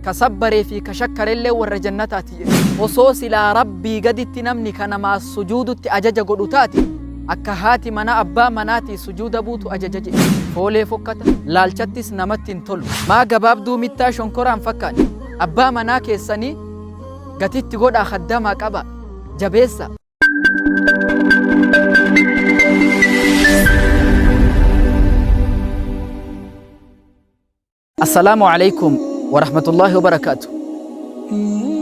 Ka sabbaree fi ka shakkarellee warra jannataati jedhe. Osoo silaa Rabbii gaditti namni ka namaa sujuudutti ajaja godhu taate, akka haati mana abbaa manaatii sujuuda buutu ajaja jedhe. Foolee fokkata, laalchattis namatti hin tolu. Maa gabaabduu mittaa shonkoraa hin fakkaanne. Abbaa manaa keessanii gatitti godhaa khaddamaa qabaa, jabeessaa. Assalaamu alaikum warahmatullaahi wabarakaatu.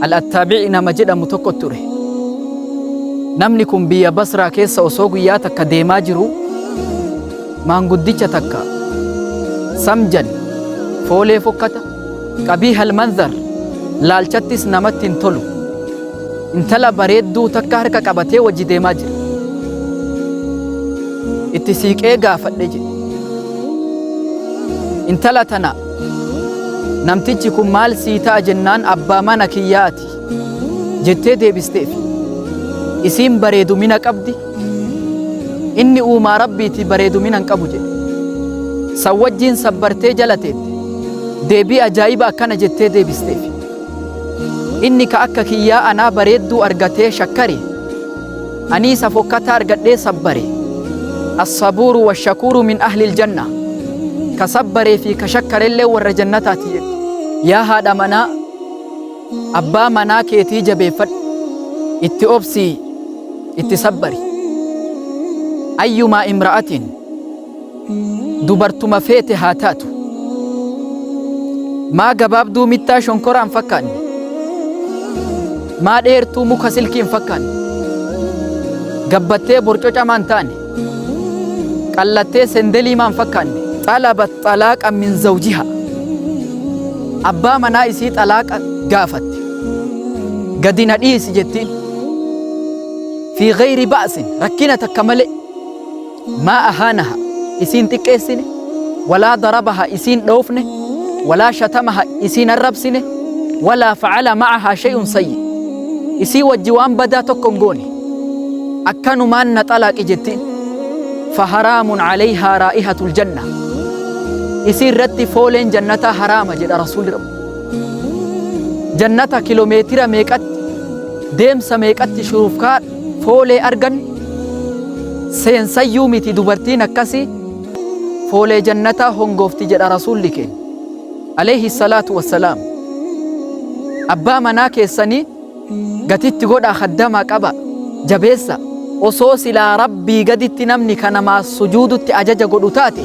Al-Attaabi'i nama jedhamu tokko ture. Namni kun biyya Basraa keessa osoo guyyaa takka deemaa jiru maanguddicha takka samjan foolee fokkata qabiihal manzar laalchattis namatti hin tolu. Intala bareedduu takka harka qabatee wajji deemaa jira. Itti siiqee gaafadhe jedhe. Intala tana namtichi kun maal sii ta'a jennaan abbaa mana kiyyaati jettee deebisteef. Isiin bareedumina qabdi, inni uumaa Rabbiiti bareedumina hin qabu jedhe. San wajjiin sabbartee jala teette. Deebii ajaa'iba akkana jettee deebisteef. Inni ka akka kiyyaa anaa bareedduu argatee shakkare, anii isa fokkataa argadhee sabbare. As-sabuuru wash-shakuuru min ahlil janna. Ka sabbaree fi ka shakkarellee warra jannataati jette. Yaa haadha manaa, abbaa manaa keetii jabeeffadhu. Itti obsii, itti sabbari. Ayyumaa imra'atin dubartuma feete haa taatu. Maa gabaabduu mittaa shonkoraa hin fakkaanne. Maa dheertuu muka silkii hin fakkaanne. Gabbattee borcoca maa hin taane. Qallattee sendelii maa hin fakkaanne. Xalabat xalaaqa min zawjiha. Abbaa manaa isii xalaaqa gaafatte. Gadi na dhiisi jettiin. Fi gayri ba'sin rakkina takka malee. Maa ahaanaha isiin xiqqeessine, walaa darabaha isiin dhoofne, walaa shatamaha isiin arrabsine, walaa facala ma'ahaa shay'un sayyi. Isii wajji waan badaa tokko hin goone. Akkanumaan na xalaaqi jettiin. Faharaamun calayhaa raa'ihatul janna. Isii irratti fooleen jannataa haraama jedha Rasuulli Rabbi. Jannata kilomeetira meeqatti deemsa meeqatti shurufkaa foolee argan seensayyuu miti dubartiin akkasii foolee jannataa hongoofti jedha Rasuulli keenya. Alayhi salaatu wassalaam. Abbaa manaa keessanii gatitti godhaa khaddamaa qaba jabeessa. Osoo silaa Rabbii gaditti namni ka namaa sujuudutti ajaja godhu taate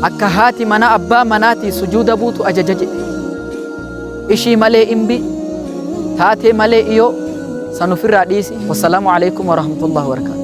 akka haati mana abbaa manaatii sujuuda buutu ajaja jedhe. Ishii malee imbi, taatee malee iyoo san ufirraa dhiisi. Wassalaamu alaikum warahmatullahi wabarakaatu.